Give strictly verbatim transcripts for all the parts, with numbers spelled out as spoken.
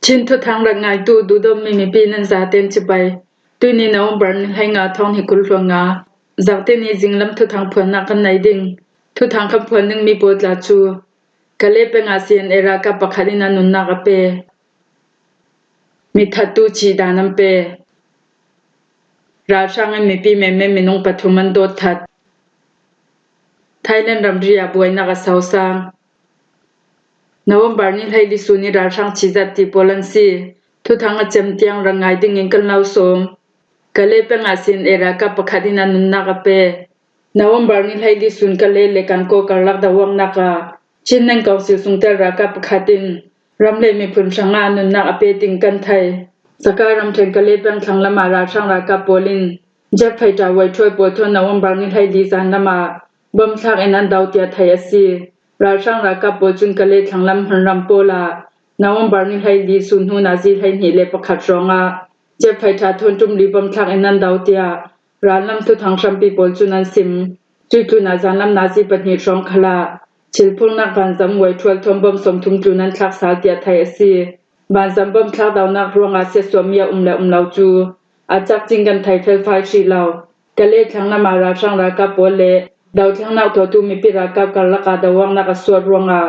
Chin thuthang rak ngaitu duhdawtmi mipi nan zaten cibai. Tuini November ni hleinga thawng hnih kul hluan nga. Zakte ni zinglam thuthang phuannak kan nei ding. Thuthang kan phuan dingmi pawl tla cu Kale peng ah C N A ralkap pakhat in a nunnak a pe. Mithattu cih dan an pe. Ralhrang in mipi menmen minung pathum an dawt that. Thailand ramri ah buainak a sosang. November ni hleili sun i ralhrang cihzat ti pawl an si. Thuthang a cem tiang rak ngai dingin kan lo sawm. Kale peng ah C N A ralkap pakhat in a nunnak a pe. November ni hleili sun Kale le Kankaw karlak doawknak ah Chin Nan Council sungtel ralkap pakhat in ram le miphun hrangah nunnak a pe ding kan thei. Sakai ramṭhen Kale peng thlanglam ah ralhrang ralkap pawl in jet fighter vuaithual pawl thawn November ni hleili zanlam ah bom thlak in an do tiah theih a si. Ralhrang ralkap pawl cun Kale thlanglam hmunram pawl ah November ni hleili sun hnu nazi hleihnih le pakhat hrawngah jet fighter thawn ṭumli bom thlak in an do tiah rallam thuthang hrampi pawl cun an sim. Cuih tlunah zanlam nazi pahnih hrawng khalah thilphurnak vanzam vuaithual thawn bom sawmthum tlun an thlak sal tiah theih a si. Vanzam bom thlak donak ruangah siatsuahmi a um le um lo cu a cak cing kan thei felfai hrih lo. Kale thlanglam ah ralhrang ralkap pawl le dothlennak tuahtu mipi ralkap karlak ah doawknak a suak ruangah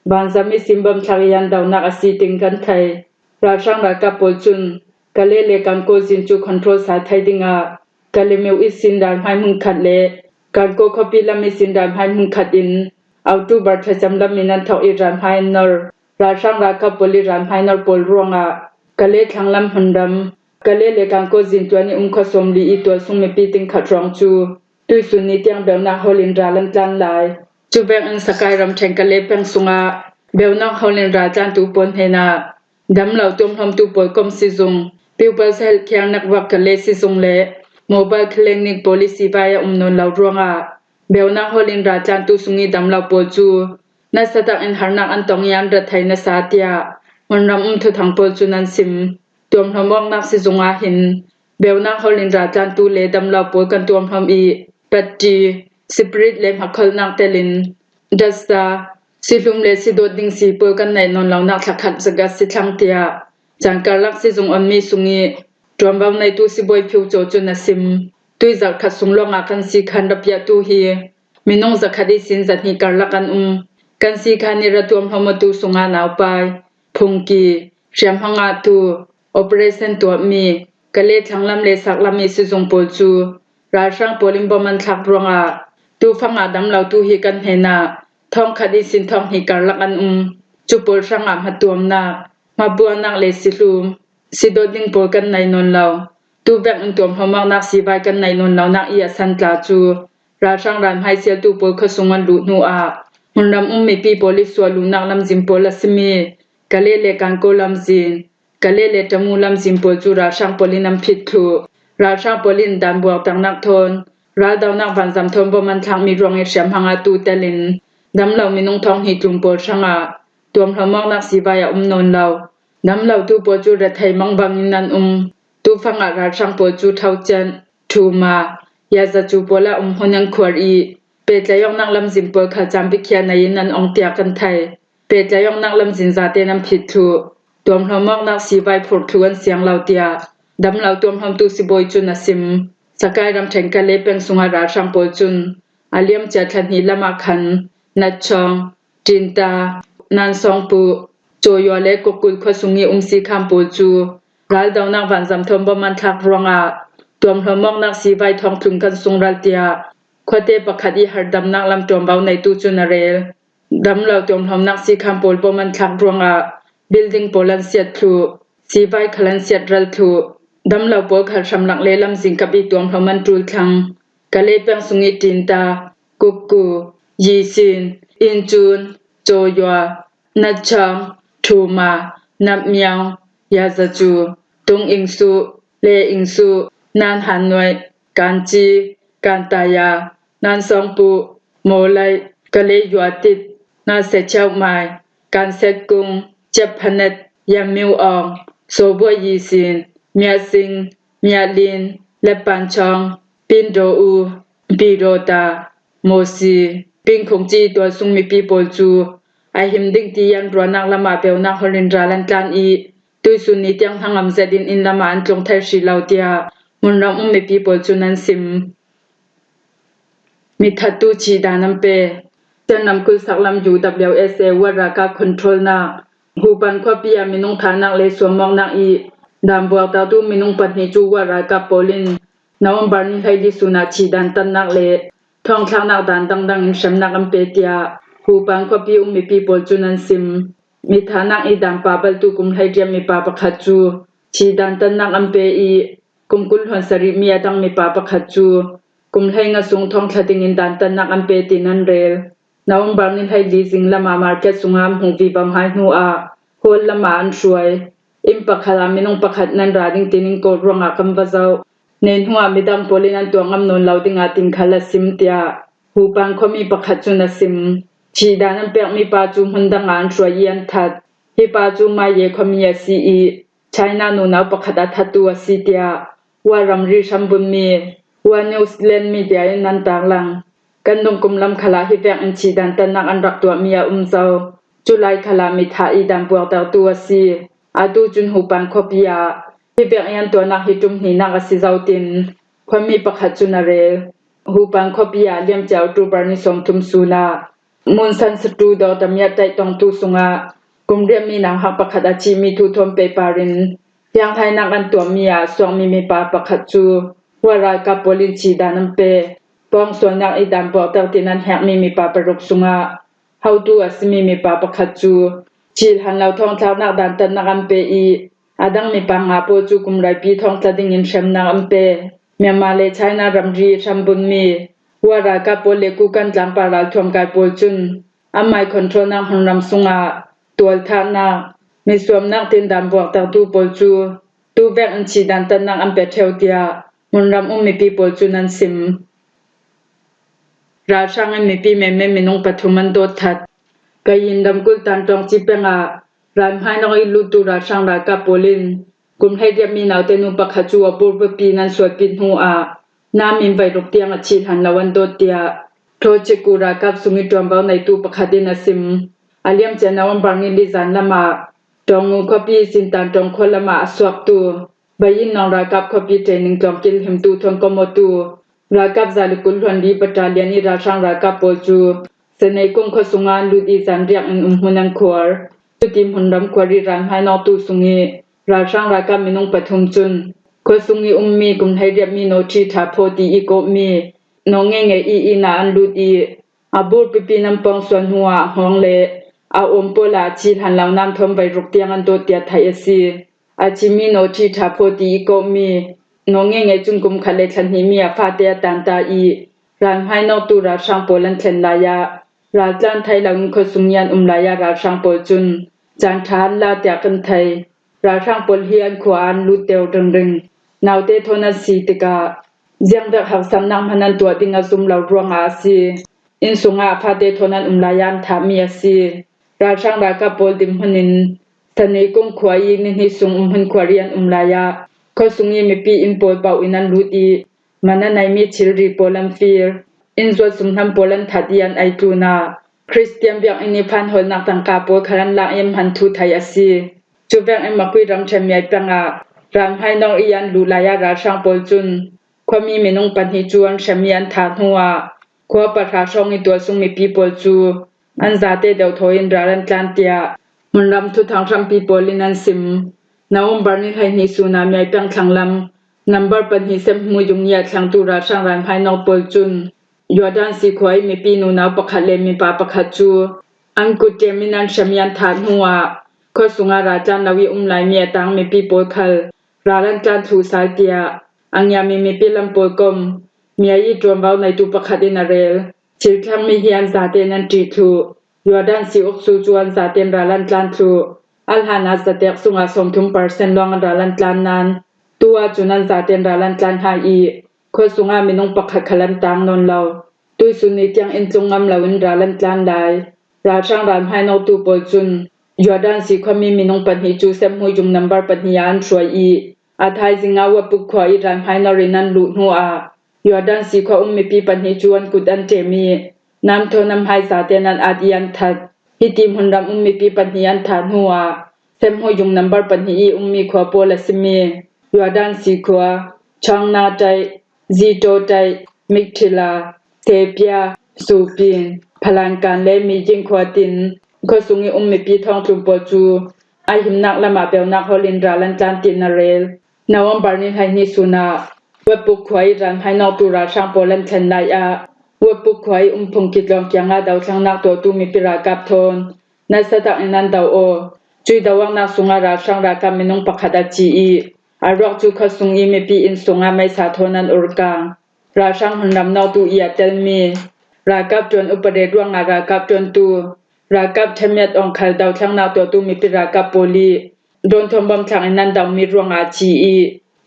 vanzam ihsin bom thlak i an donak a si ding kan thei. Ralhrang ralkap pawl cun Kale le Kankaw zin cu control sal thei dingah Kalemyo ihsin ralhmai hmunkhat le Kankaw khuapi lam ihsin ralhmai hmunkhat in October thlacam lam in an thawk i ralhmai an nor. Ralhrang ralkap pawl i ralhmai nor pawl ruangah Kale thlanglam hmunram, Kale le Kankaw zin tuan i um khua sawmli i tualsung mipi tingkhat hrawng cu tuihsun ni tiang beunak hawl in ral an tlan lai. Cuvek in Sakai ramṭhen Kale peng sungah beunak hawl in ral tlantu pawl hnenah damlo tuamhlawmtu pawl kom sizung, People's Healthcare Network Kale sizung le Mobile Clinic pawl i sivai a um nawn lo ruangah beunak hawl in ral tlantu sung i damlo pawl cu nasa tak in harnak an tong i an rat thei nasa tiah hmunram um thuthang pawl cun an sim. Tuamhlawm awknak sizung ah hin beunak hawl in ral tlantu le damlo pawl kan tuamhlawm i patti, spirit le hmakholhnak telin dasta, sihlum le sidawt ding si pawl kan neih nawn lonak thlakhat zagat si thlang tiah caan karlak sizung onmi sung i ṭuanvo neitu sibawi Phiu Caw cun a sim. Tuih zarh khat sung lawngah kan si khan rapiahtu hi minung zakhat ihsin zahnih karlak an um. Kan si khan i ra tuamhlawm awtu sungah naupai, phungki, hriamhma ngahtu, operation tuahmi, Kale thlanglam le saklam i sizung pawl cu ralhrang pawl in bom an thlak ruangah tufang ah damlotu hi kan hnenah thawngkhat ihsin thawng hnih karlak an um. Cu pawl hrangah hmatuamnak, hmabuanak le sihlum, sidawt ding pawl kan nei nawn lo. Tuvek in tuamhlawm awknak sivai kan nei nawn lonak i a san tla cu ralhrang ralhmai sialtu pawl khuasung an luh hnu ah hmunram um mipi pawl i suah luhnak lamzin pawl a simi Kale le Kankaw lamzin, Kale le Tamu lamzin pawl cu ralhrang pawl in an phit thluh. Ralhrang pawl in dan buaktaknak thawn raldonak vanzam thawn bom an thlakmi ruang i hriamhma ngahtu telin damlo minung thawng hnih tlun pawl hrangah tuamhlawm awknak sivai a um nawn lo. Damlotu pawl cu rethei mangbang in an um. Tufang ah ralhrang pawl cu Thaucian, Thuma, Yazacu pawl ah um hun an khuar i pehtlaih awknak lamzin pawl khal caan biakhia nei in an ong tiah kan thei. Pehtlaih awknak lamzin zaten an phit thluh. Tuamhlawm awknak sivai phurh thluh an siang lo tiah damlo tuamhlawmtu sibawi cun a sim. Sakai ramṭhen Kale peng sungah ralhrang pawl cun a liamcia thla hnih lamah khan Natchawng, Ṭinta, Nansawngpuh, Cawyaw le Kokul khuasung i um si khan pawl cu raldonak vanzam thawn bom an thlak ruangah tuamhlawm awknak sivai thawngtlun kan sung ral tiah khuate pakhat i harhdamnak lam ṭuanvo neitu cun a rel. Damlo tuamhlawmnak si khan pawl bom an thlak ruangah building pawl an siat thluh, sivai khal an siat ral thluh. Damlo pawl khal hramlak le lamzin kap i tuamhlawm an ṭul thlang. Kale peng sung i Ṭinta, Kukku, Yisin, Incun, Cawyaw, Natchawng, Thuma, Napmiaw, Yazacu, Tung Ingsu, Le Ingsu, Nan Hannuai, Kanci, Kantaya, Nansawngpuh, Mawlai, Kale Yuatit, Nan Sechiau Mai, Kan Setkung, Ciap Phanet, Yam Miu Awng, Sawbua Yisin, Miah Sing, Miah Lin, Lepan Chawng, Pin Do U, Pi Do Ta, Mawsi, Pin Khung Ci tualsung mipi pawl cu a him ding ti an ruahnak lamah beunak holh in ral an tlan i Tuisun ni tiang hnangam zetin inn lamah an tlung thei hrih lo, tiah hmunram um mipi pawl cun an sim. Mithattu thihdan an pe. Chin ramkulh saklam U W S A War ralkap controlnak Hupan khuapi ah minung thahnak le suamawknak i dan buaktertu minung pahnih cu War ralkap pawl in November ni hleili sun ah thihdan tannak le thawngthlaknak dan dangdang in hremnak an pe, tiah Hupan khuapi um mipi pawl cun an sim. Mithahnak i dan pabaltu kum hleiriat mipa pakhat cu thihdan tannak an pe i, kum kul hluan sarih mi a dang mipa pakhat cu kum hleinga sung thawngthla dingin dan tannak an pe, tiin an rel. November ni hleili zing lamah market sungah an hmuh vivo hnu ah hall lamah an hruai. Inn pakhat ah minung pakhat nan ra ding tiin in kawh ruangah kan va zoh. Nei hnuah midang pawl in an tuah ngam nawn lo dingah tin khal a sim, tiah Hupan khuami pakhat cun a sim. Thihdan an pekmi pa cu hmun dangah an hruai i an that. Hi pa cu Maye khuami a si i, China nunau pakhat a thattu a si, tiah War ramri hrambunmi War News Land Media in an tarlang. Kan dungkum lam khalah hi vek in thihdan tannak an rak tuahmi a um zo. Culai khalah mithah i dan buaktertu a si. Atu cun Hupan khuapi ah hi vek i an tuahnak hi ṭum hnihnak a si zo, tin khuami pakhat cun a rel. Hupan khuapi ah liamcia October ni sawmthum sun ah Mun San Satu Dawtamiat taih tongtu sungah kum riatmi nauhak pakhat a thihmi thu thawn pehpar in thianghleinak an tuahmi ah suakmi mipa pakhat cu War ralkap pawl in thihdan an pe. Pawngsualnak i dan buakter tiin an hekmi mipa paruk sungah hotu a simi mipa pakhat cu thih hlan lo thawngthlaknak dantatnak an pe i, a dang mipa nga pawl cu kum reipi thawngtla dingin hremnak an pe. Myanmar le China ramri hrambunmi War ralkap pawl le Kukan tlangpar ralthuam kai pawl cun anmai controlnak hmunram sungah tualthahnak, misuamnak tin dan buaktertu pawl cu tu vek in thihdan tannak an pe ṭheu, tiah hmunram um mipi pawl cun an sim. Ralhrang in mipi menmen minung pathum an dawt that. Kayin ramkulh Tanṭawng cih peng ah ralhmainawk i luttu ralhrang ralkap pawl in kum hleiriatmi naute nu pakhat cu a burpipi in an sualpi hnu ah nam in veiruk tiang a thih hlan lo an dawt, tiah Ṭhawceku ralkap sung i ṭuanvo neitu pakhat in a sim. A liamcia November ni li zan lamah Ṭawngngu khuapi ihsin Tanṭawng khua lamah a suaktu Bayin Nawng ralkap khuapi training tlawng kilhimtu thawn kawmawtu ralkap za le kul hluan li battalion i ralhrang ralkap pawl cu Saneikung khua sungah an lut i zanriak in umhmun an khuar. Cuti hmunram khuar i ralhmainawktu sung i ralhrang ralkap minung pathum cun khuasung i ummi kum hleiriatmi Nawṭhi Ṭha Phaw ti i kawhmi Nawngenge i inn ah an lut i, a burpipi nan pawngsual hnu ah a hngawng le a awm pawl ah a thih hlan lo nam thawn veiruk tiang an dawt tiah theih a si. A thimi Nawṭhi Ṭha Phaw ti i kawhmi Nawngenge cun kum khat le thla hnihmi a fate a tan ta i, ralhmainawktu ralhrang pawl an thlen lai ah raltlan thei loin khuasung i an um lai ah ralhrang pawl cun caan ṭha an la tiah kan thei. Ralhrang pawl hi an khua ah an lut deuh ringring. Naute thawn an si tikah ziangvek haksatnak hman an tuah ding a zum lo ruangah a si. Inn sungah a fate thawn an um lai ah an thahmi a si. Ralhrang ralkap pawl dinhmun in Saneikung khua i nihnih sung umhmun khuar i an um lai ah khuasung i mipi inn pawl bauh in an lut i, man a neimi thilri pawl an fir. Inn zuat sumhlam pawl an that i an ei tlun ah Khristian biakinn i phanhawlnak tangka pawl khal an lak i an hman thu theih a si. Cuvek in Makui ramṭhen Miai peng ah ralhmainawk i an luh lai ah ralhrang pawl cun khuami minung pahnih cu an hrem i an thah hnu ah khua pahra hrawng i tualsung mipi pawl cu an zate deuhthaw in ral an tlan tiah hmunram thuthang hrampi pawl in an sim. November ni hleihnih sun ah Miai peng thlanglam number pahnih Semhmui yung i a thlengtu ralhrang ralhmainawk pawl cun Jordan si khua i mipi nunau pakhat le mipa pakhat cu an kut ṭem in an hrem i an thah hnu ah khuasung ah raltlan lo i um laimi a tang mipi pawl khal ral an tlan thluh sal tiah a ngiami mipi lam pawl kom Miai i ṭuanvo neitu pakhat in a rel. Thil thlengmi hi an zatein an ṭih thluh. Jordan si uksu cu an zatein ral an tlan thluh. A hlan ah zatek sungah sawmthum percent lawng an ral an tlan nain tu ahcun an zatein ral an tlan hna i, khuasung ah minung pakhat khal an tang nawn lo. Tuisun ni tiang inn tlung ngam loin ral an tlan lai. Ralhrang ralhmainawktu pawl cun Jordan si khuami minung pahnih cu Semhmui yung number pahnih ah an hruai i, a thaizing ah Wapuk khua i ralhmainawk in an luh hnu ah Jordan si khua um mipi pahnih cu an kut an ṭem i, nam thawn an hmai zatein an at i an that. Hiti hmunram um mipi pahnih an thah hnu ah Semhmui Yung nambar pahnih i ummi khua pawl a simi Yuadan si khua, Changna Taih, Zito Taih, Mikthila, Tepia, Supin, Phalankan le Mijing khua tin khuasung i um mipi thawngtlum pawl cu a himnak lamah peunak hawlin ral an tlan tiin a rel. November ni hleihnih sunah Wetpuk khua i ral hmainawktu ralhrang pawl an thlen lai ah Wetpuk khua i um phungki tlawng kiangah dothlengnak tuahtu mipi ralkap thawn nasa takin an do aw. Cui doawknak sungah ralhrang ralkap minung pakhat a ci i a ruak cu khuasung i mipi inn sungah meisa thawn an urkang. Ralhrang hmunram nawktu i a telmi ralkap ṭuan upa ret ruangah ralkap ṭuantu ralkap ṭhamiat awng khal dothlengnak tuahtu mipi ralkap pawl i drone thawn bom thlak in an domi ruangah a ci i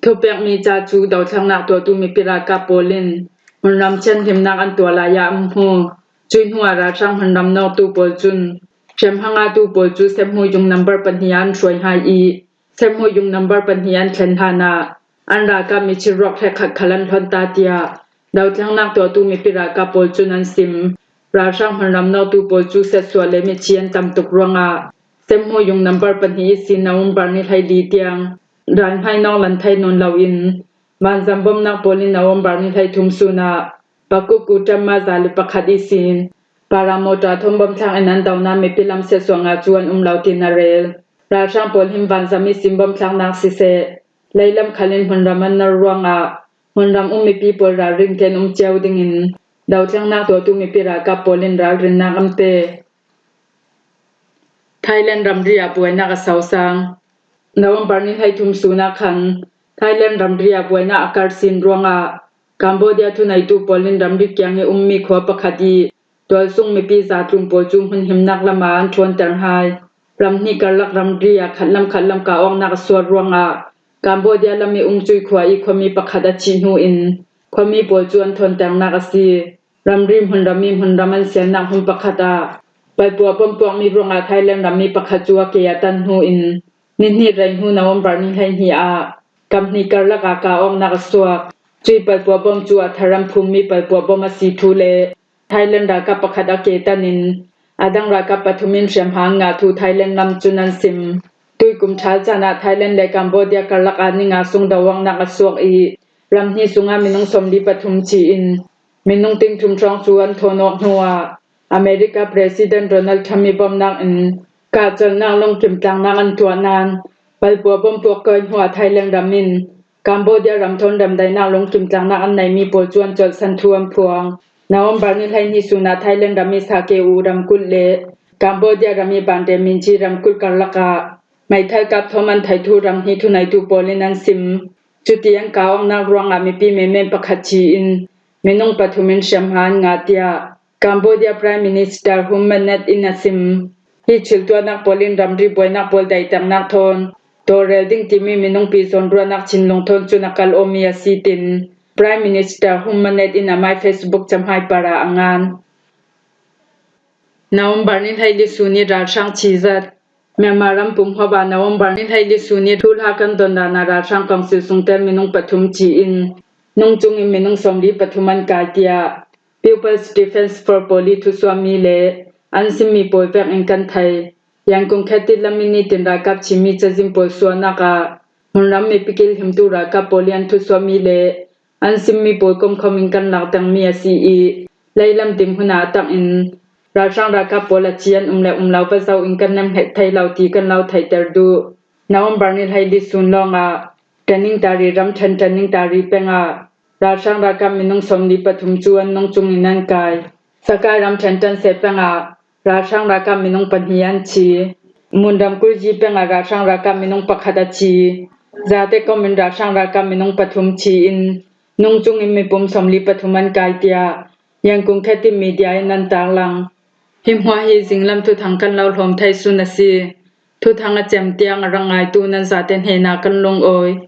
thupekmi ca cu dothlengnak tuahtu mipi ralkap pawl in hmunram thianhlimnak an tuah lai ah an hmu. Cui hnuah ralhrang hmunram nawktu pawl cun hriamhma ngatu pawl cu Semhmui Yung nambar pahnih ah an hruai hai i Semhmui Yung nambar pahnih an thlen hlan ah an ralkap mi chirruak hrekkhat khal an hlon ta tiah dothlengnak tuahtu mipi ralkap pawl cun an sim. Ralhrang hmunram nawktu pawl cu siatsuah le mitthi an tam tuk ruangah Semhmui Yung nambar pahnih ihsin November ni hleili tiang ral hmainawk lan thei nawn loin vanzam bomnak pawl in November ni hleithum sunah Pakuk Kutamma za le pakhat ihsin paramawṭa thawn bom thlak in an donak mipi lam siatsuah ngah cu an um lo tiin a rel. Ralhrang pawl hin vanzam ihsin bom thlaknak siseh, leilam khal in hmunram an nor ruangah hmunram um mipi pawl ralring tein um cio dingin dothlengnak tuahtu mipi ralkap pawl in ralrinnak an pe. Thailand ramri ah buainak a sosang. November ni hleithum sunah khan Thailand ramri ah buainak a kar sin ruangah Cambodia thuneitu pawl in ramri kiang i ummi khua pakhat i tualsung mipi zatlum pawl cu hmunhimnak lamah an ṭhuanter hai. Ram hnih karlak ramri ah khatlam khatlam kah awknak a sual ruangah Cambodia lam i um cui khua i khuami pakhat a thih hnu in khuami pawl cu an thawnternak a si. Ramri hmunram i hmunram an sialnak hmun pakhat ah palpuah bomb puakmi ruangah Thailand rammi pakhat cu a ke a tan hnu in nihnih rei hnu November ni hleihnih ah kam hnih karlak ah kah awknak a suak. Cui palpuah bomb cu a thar an phummi palpuah bomb a si thu le Thailand ralkap pakhat a ke tan in a dang ralkap pathum in hriamhma an ngah thu Thailand lam cun an sim. Tuikum ṭhal caan ah Thailand le Cambodia karlak ah ni nga sung doawknak a suak i ram hnih sungah minung sawmli pathum ci in minung ting thum hrawng cu an thawn awk hnuah America President Donald Trump i bawmhnak in kahcolhnak lungkim tlangnak an tuah nain palpuah bomb puak kawi hnuah Thailand ram in Cambodia ram thawn ramdainak lungkim tlangnak an neimi pawl cu an colhsan thu an phuang. November ni hleihnih sunah Thailand ram i Sake U ramkulh le Cambodia ram i Bande Minji ramkulh karlak ah meithal kap thawm an thei thu ram hnih thuneitu pawl in an sim. Cuti an kah awknak ruangah mipi menmen pakhat ci in minung pathum in hriamhma an ngah tiah Cambodia Prime Minister Hun Manet in a sim. Hi thiltuahnak pawl in ramri buainak pawl daihternak thawn tawlrel ding timi minungpi zawnruahnak thinlung thawn cun a kal awmi a si tin Prime Minister Hun Manet in amai Facebook cahmai par ah a ngan. November ni hleili suni ralhrang chizat. Myanmar ram pum hop ah November ni hleili suni thulha kan don dan ah ralhrang kongsil sungtel minung pathum ci in nungcung in minung sawmli pathum an kai tiah People's Defense Force pawl i thusuahmi le an simmi pawl vek in kan thei. Yangon kheti lam in nitin ralkap chimmi cazin pawl suahnak ah hmunram mipi kilhimtu ralkap pawl i an thusuahmi le an simmi pawl komkhawm in kan laktengmi a si i leilam dinghmun ah a tak in ralhrang ralkap pawl a ci an um le um lo va zoh in kan nem hnget thei lo ti kan lo theihter duh. November ni hleili sun lawngah Tanintari ramṭhen Tanintari peng ah ralhrang ralkap minung sawmli pathum cu an nungcung in an kai. Sakai ramṭhen Tanse peng ah ralhrang ralkap minung pahnih an thi. Mun ramkulh Yi peng ah ralhrang ralkap minung pakhat a thi. Zate kom in ralhrang ralkap minung pathum thi in nungcung in mipum sawmli pathum an kai tiah Yangon kheti media in an tarlang. Hi hmuah hi zinglam thuthang kan lo hlawm thei sun a si. Thuthang a cem tiang a rak ngaitu nan zate hnenah kan lungawi.